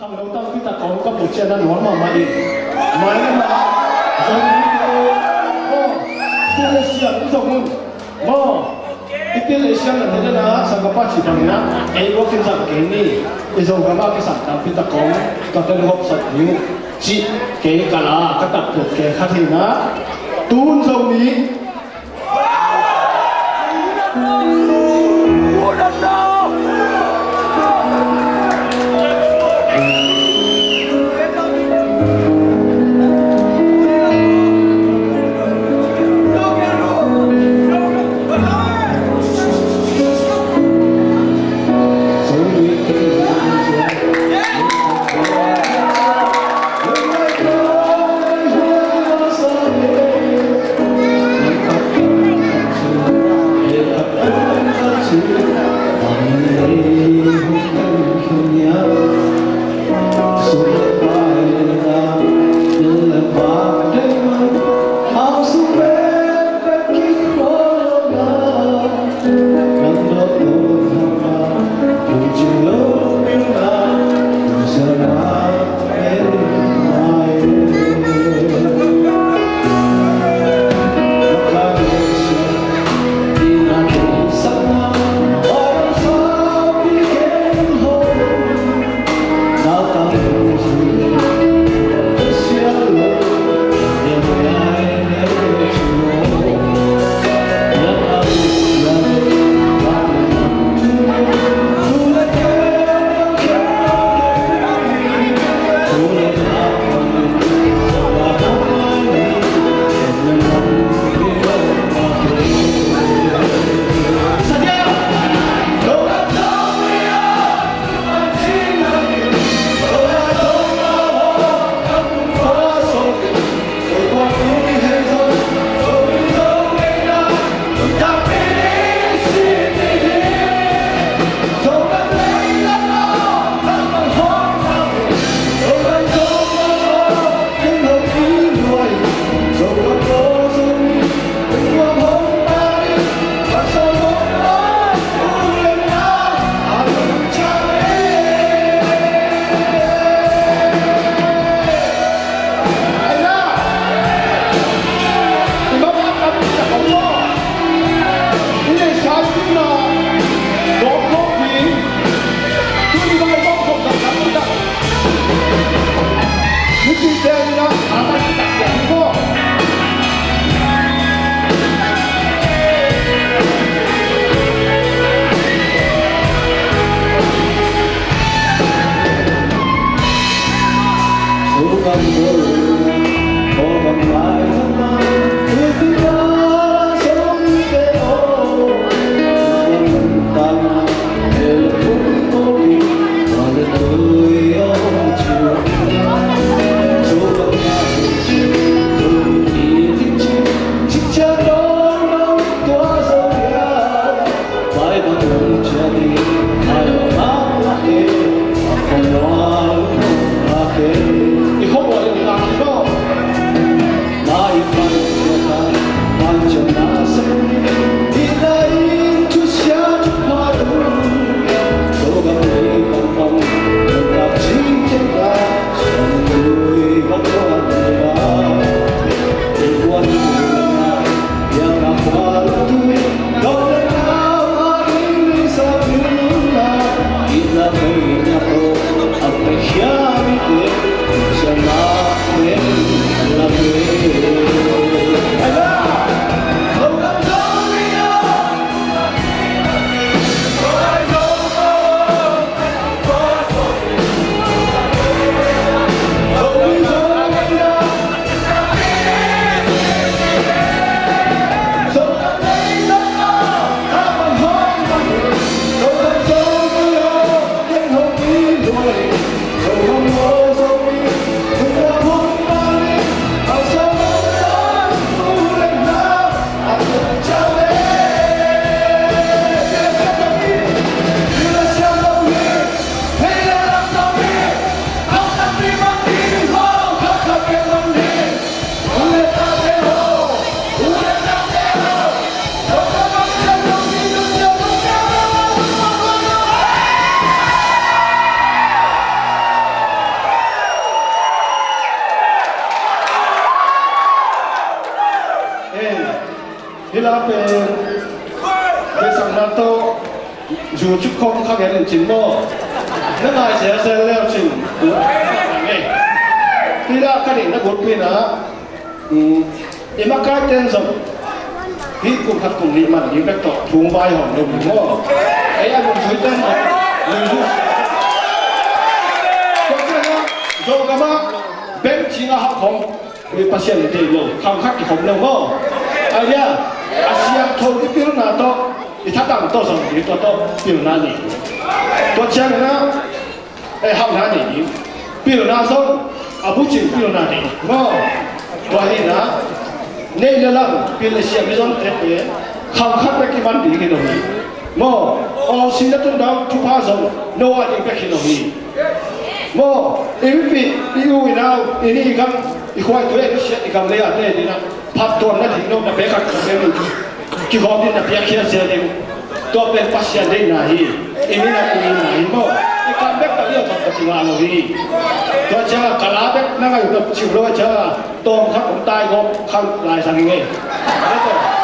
Kham lo tam ti ta ko ka pu chian a nuam ma ma i mai na ma zong ni ko mo tu le siam i zong un mo itil le siam na te na sang ka pa chi bang na ei wo kin sang ke ni i zong ka ma ki sang tam pi ta kong ka ten hop sat ni chi ke kala ka tak put ke kha thi na tun zong ni. Nila pen beisang na to zu chu khom kha gen in chin maw na ngai zel zel leo chin tu nge tila ka nih na gurpui na ima kai ten zong hi kum khat kum hnih man ding vek tawh thung vai hom lo mi maw ei a lung zui ten lung zu to chana zo kama beng chinga ha khom mi pasien ni thei lo kham khat ki khom lo maw aya a siam tho ti pil na to i thatang to zong ti to to pil na ni to chiang na e hau na ni ni pil na zong a bu ching pil na ni maw to hi na nei le lang pil le siam mi zong te te kham khat pe ki man ti ki no hi maw o si na tun dang thu pha zong no a ding pe ki no hi Maw i pi i u i nau i ni i kam i khuai tu e siat i kam le a te ni na phat ton na ding no na pe khat ka mi ki hom din na piak hian zel ding to pen pasian dei na hi i mi na i na hi mo i kam bek ta lio thot ka chinga lo hi to cha kala bek na ngai to chim lo cha tom khat um tai go khal lai sang nge to.